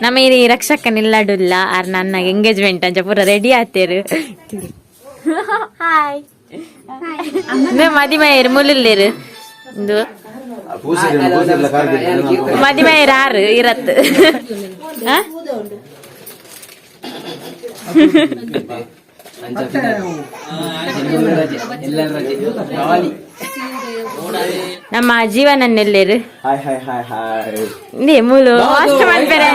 ನಮ್ಮ ಈ ರಕ್ಷಕ ನಿಲ್ಲಡುಲ್ಲ ಆರ್ ನನ್ನ ಎಂಗೇಜ್ಮೆಂಟ್ ಅಂಚ ಪೂರ ರೆಡಿ ಆತೇರು. ಹಾಯ್. ಮದಿಮಯರು ಮುಲ್ಲುಲ್ಲೇರು ಇಂದು. ಮದಿಮಯರು ಆರು ಇರತ್ತು. ಆ? ನಮ್ಮ ಜೀವನನ್ನೆಲ್ಲೇರು. Hi hi hi hi. ಇಂದೇ ಮೂಲು ಅಷ್ಟು ಮನ್ಪೆರೆ.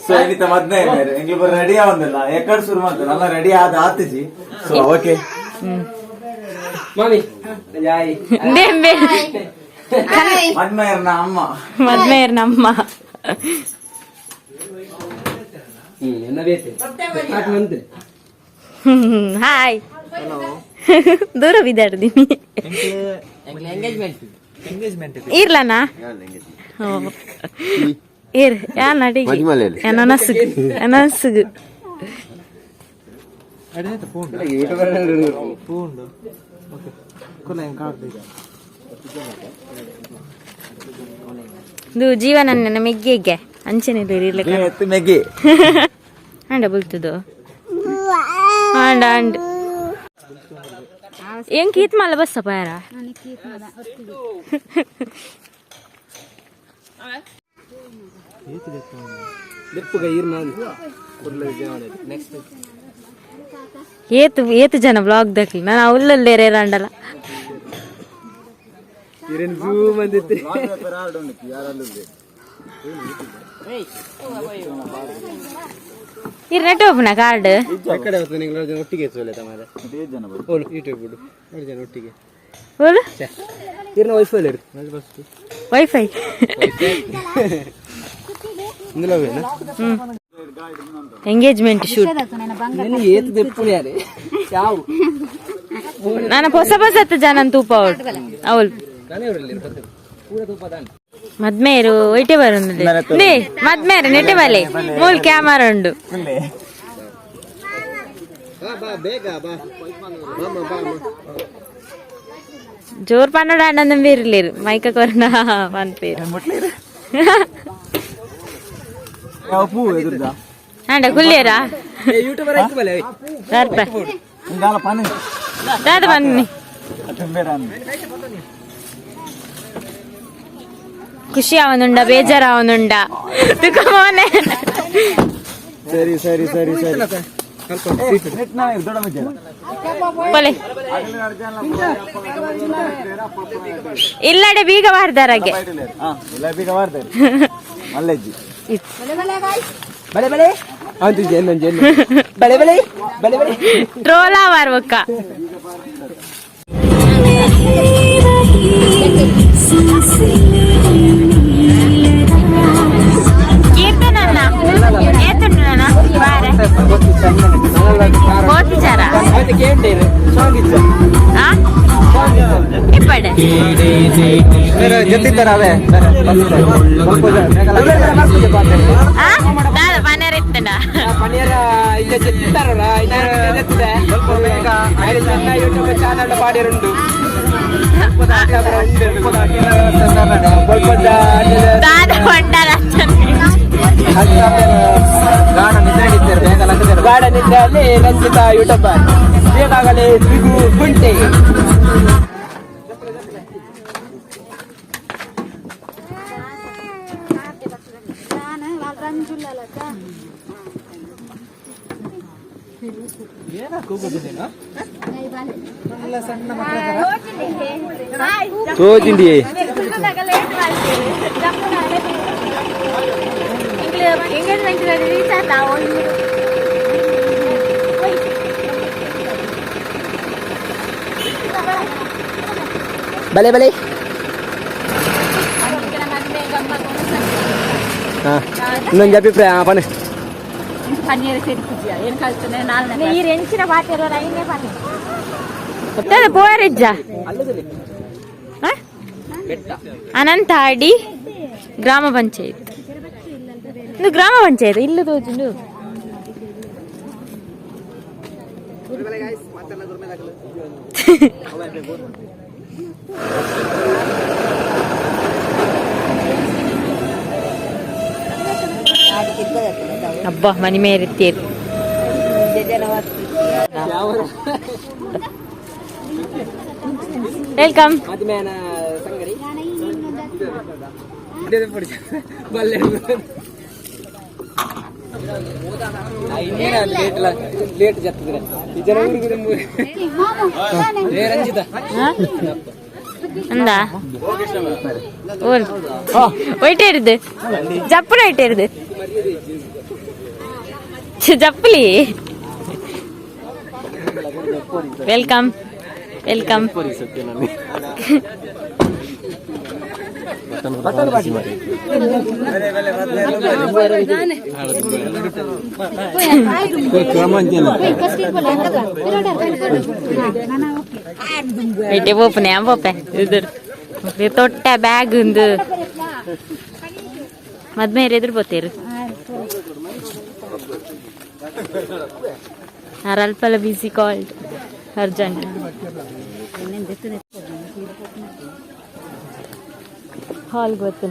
ಸೊ ಏನಿತ್ತ ಮದ್ನೆ ಎಂಗ್ಲು ಬರ ರೆಡಿ ಆವಂದಿಲ್ಲ ಎಕಡ್ ಶುರು ಮಾಡ್ತಾರೆ ನಲ್ಲ ರೆಡಿ ಆದ ಆತಿಜಿ. So okay. ಇಂದೇ ಮದ್ಮೆಯರ್ನ ಅಮ್ಮ. ಮದ್ಮೆಯರ್ ನಮ್ಮ. ಹಾಯ್. ದೂರ ಬಿದ್ದಾಡ್ದೀನಿ ಇರ್ಲನಾ? ಇರ್ ಯಾ ನಡಿಗೆ ನನಸುಗು ನನಸುಗು. ಇದು ಜೀವನ ನನ್ನ ಮೆಗ್ಗೆಗೆ ಅಂಚನೆ ಇರ್ಲಿಕ್ಕೆ. ಎತ್ತು ಮೆಗ್ಗಿ. ಅಂಡ ಬುಲ್ತುದು ಅಂಡ ಅಂಡ್ ಏನ್ ಕೀತ್ ಮಲ್ಲ ಬಸ್ಸಪ್ಪ ಯಾರ. ಏತು ಏತು ಜನ ಬ್ಲಾಗ್ ದಕ್ಲಿ ನಾನು ಅವಲ್ಲಲ್ಲೇರೆ ಅಂಡಲ. ಇರ್ ನೆಟ್ ಓಪನ ಕಾರ್ಡ್. ಒಟ್ಟಿಗೆ ಯೂಟ್ಯೂಬ್ ಜನ ಒಟ್ಟಿಗೆ. ಬೋಲು. ಇರ್ನ ವೈಫೈ ವೈಫೈ. Engagement shoot. ಏತು ದೆಪ್ಪುನಿ ಯಾರೇ ಯಾವ. ನಾನು ಹೊಸ ಹೊಸತ್ತು ಜನ ತೂಪ ಅವಳು ಮದ್ಮೇರು ಒಯ್ಟೆ ಬರುಂದು ನೇ ಮದ್ಮೇರು ನೆಟ್ಟೆ ಬಲೆ ಮೂಲ್ ಕ್ಯಾಮರಾ ಉಂಡು. ಜೋರ್ ಪನ್ನಡ ಅಣ್ಣನ ಬೇರಿಲ್ಲೇರು ಮೈಕ ಕೊರನ ಪನ್ಪೇರು. ಯಾವ ಪೂ ಎದುರ್ದ. ಅಂಡ ಕುಲ್ಲೇರಾ. ಯೂಟ್ಯೂಬರ್ ಆಯ್ತು ಬಲೆ. ದರ್ಪ. ಇಂದಾಲ ಪನಿ. ದಾದ ಬನ್ನಿ. ಬೇಡ. ಖುಷಿ ಅವನುಂಡ ಬೇಜಾರ ಅವನುಂಡ ತುಕಮೋನೆ. ಸರಿ ಸರಿ ಸರಿ ಸರಿ ನೆಟ್ ನಾ ದೊಡ್ಡ ಮಜ್ಜೆ. ಪೊಲೆ ಇಲ್ಲಡೆ ಬೀಗ ಬಾರ್ದಾರಾಗೆ. ಹಾ ಇಲ್ಲ ಬೀಗ ಮಾಡ್ತಾರೆ ಮಲ್ಲೆಜ್ಜಿ. ಬಲೆ ಬಲೆ ಅಂತ ಜೆನ್ ಜೆನ್ ಬಲೆ ಬಲೆ ಬಲೆ ಬಲೆ. ಟ್ರೋಲ್ ಆವಾರ್ ಬೊಕ್ಕ. ಕೀರ್ತನನ್ನ ಏತುಂಡು ನನ್ನ ಬಾರೆ ಗೋತಿಚಾರ. ಆ ಇಪ್ಪಡೆ. ಜೊತಿದ್ದಾರ ಅವೇ. ಆ ದಾದ ಪನೇರ್ ಇತ್ತಂಡ. ಪನಿಯರ ಇಲ್ಲ ಚೆತ್ತಿತ್ತಾರಲ್ಲ ಯೂಟ್ಯೂಬ್ ಚಾನಲ್ ಪಾಡಿರುಂಡು. ದಾದ ಪಂಡರ. ಗಾರ್ಡನ್ ಇದ್ರೆ ಅಲ್ಲಿ ರಂಜಿತಾ ಯೂಟ್ಯೂಬರ್ ಬೇಕಾಗಲಿ ಬಿಗು ಗುಂಟೆ. ತೋಜಿಂಡಿ. ಎಂಗೇಜ್ಮೆಂಟ್ ರೀಚ್ ಆತ. ಬಲೆ ಬಲೆ ಇನ್ನೊಂದು ಅಭಿಪ್ರಾಯ ಪನೆ. ನೀರು ಎಂಚಿನ ಪಾತೆರ ಐನೇ ಪಾತೆ ಪೋಯರಿಜ್ಜ. ಅನಂತಾಡಿ ಗ್ರಾಮ ಪಂಚಾಯತ್ ಇದು ಗ್ರಾಮ ಪಂಚಾಯತ್ ಇಲ್ಲ ತೋಜುಂಡು. ಅಬ್ಬಾ ಮನಿ ಮೇರಿತ್ತೀರಿ. Welcome. ಮದ್ಮೆನ ಸಂಗಡಿ ಲೇಟ್ ಜತ್ತಿದ್ರೆ ಈ ಜನ ಊರಿಗೆ ರಂಜಿತ. ಅಂದ ಓಲ್ ಒಯ್ಟೇರಿದ್ದು ಜಪ್ಪುನ ಒಯ್ಟೇರಿದ್ದು ಜಪ್ಪಲಿ. Welcome, welcome. ಒಯ್ಟೆ ಪೋಪನೆ ಪೋಪೆ ಇದ್ರ ತೊಟ್ಟ ಬ್ಯಾಗ್ ಉಂದು ಮದ್ಮೇಲೆ ಎದುರು ಬೋತೇರು ಅಲ್ಪಲ ಬಿಸಿ ಕಾಲ್ಡ್ ಅರ್ಜೆಂಟ್ ಹಾಲ್ ಗೊತ್ತು.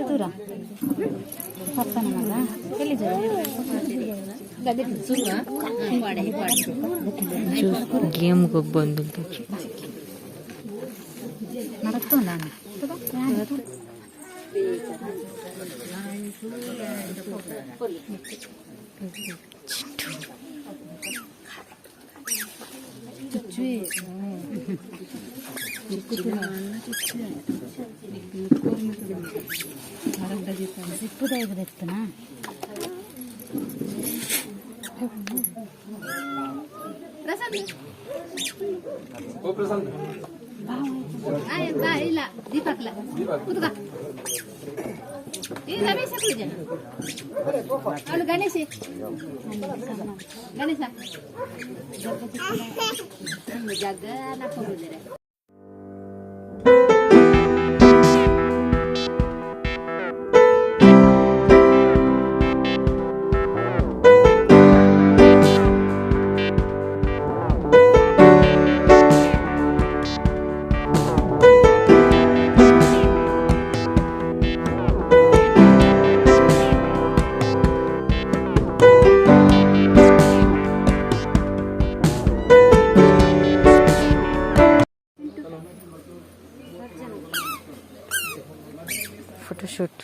ದೂರ ಪಪ್ಪನ ಮಗ. ಗೇಮ್ ಗೊಬ್ಬೊಂದು. ನಡತ್ತೋಂದಾನೆ. ಜಿಪ್ಪುದ ಎತ್ತನ. ಇಲ್ಲ, ದೀಪಕ್ಲ ಕುತ್ಕ. ಈ ರಮೇಶ ಪೂಜೆ ಅವನು. ಗಣೇಶ, ಗಣೇಶ ಜಗ್ಗ ಪೂಜೆ. ಫೋಟೋಶೂಟ್.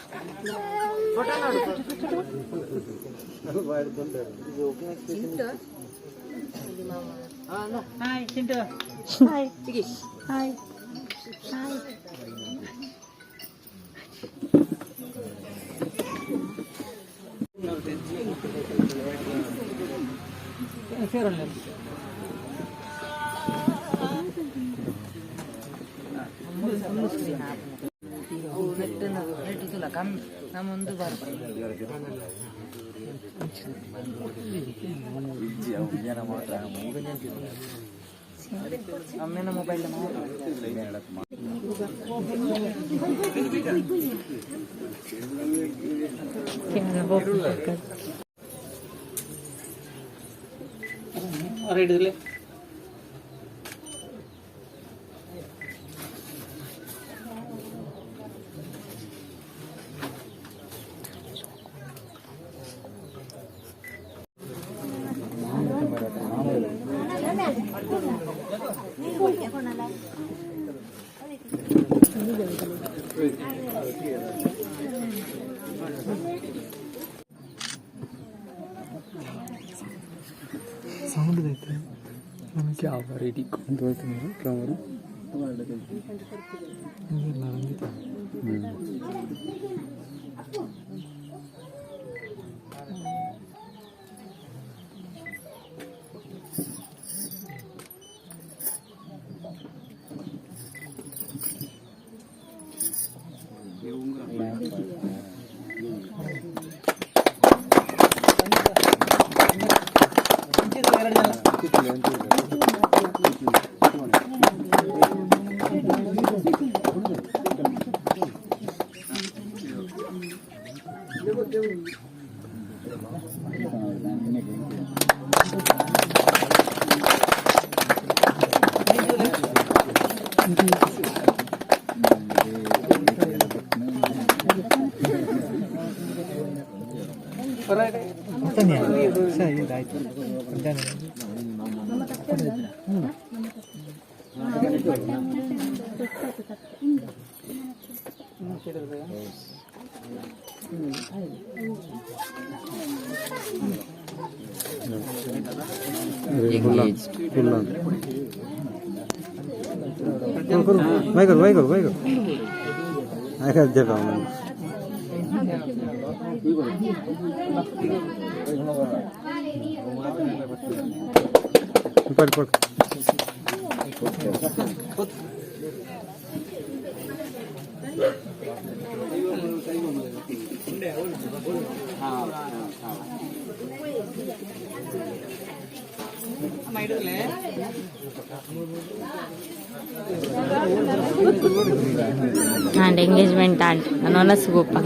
And engagement aunt ಮನಸ್ಸು ಗೋಪ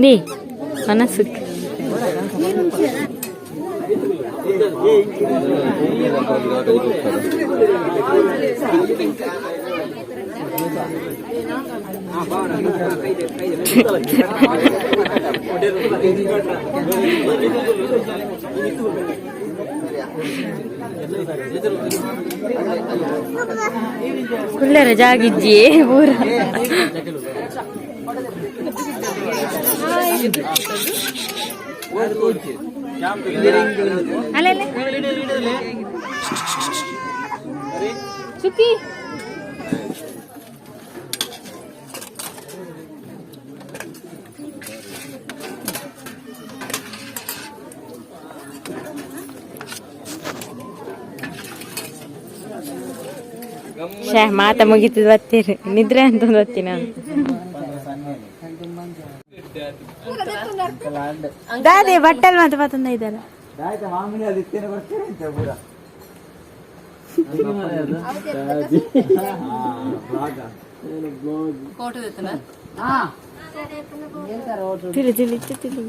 ನೀ ಮನಸ್ಸು ಕುಲ್ಲರ ಜಾಗಿಜ್ಜಿ ಪೂರ. ಅಲ್ಲಲ್ಲ ಸುಖಿ. ಶೇ ಮಾತ ಮುಗಿತದ ಬತ್ತೀರಿ, ನಿದ್ರೆ ಅಂತ ಬತ್ತಿ ನಾನು. ದಾದೆ ಬಟ್ಟಲ್ ಮಾತು ಪತ್ತಂದ ಇದ್ದಾರ. ಆಯ್ತಾ, ಮಾಮೂಲಿ ಅದು ಇತ್ತೇನೆ ಬರ್ತೀರಿ ಅಂತ ಪೂರ. ತಿಳಿ ತಿಳಿ ತಿಳಿ.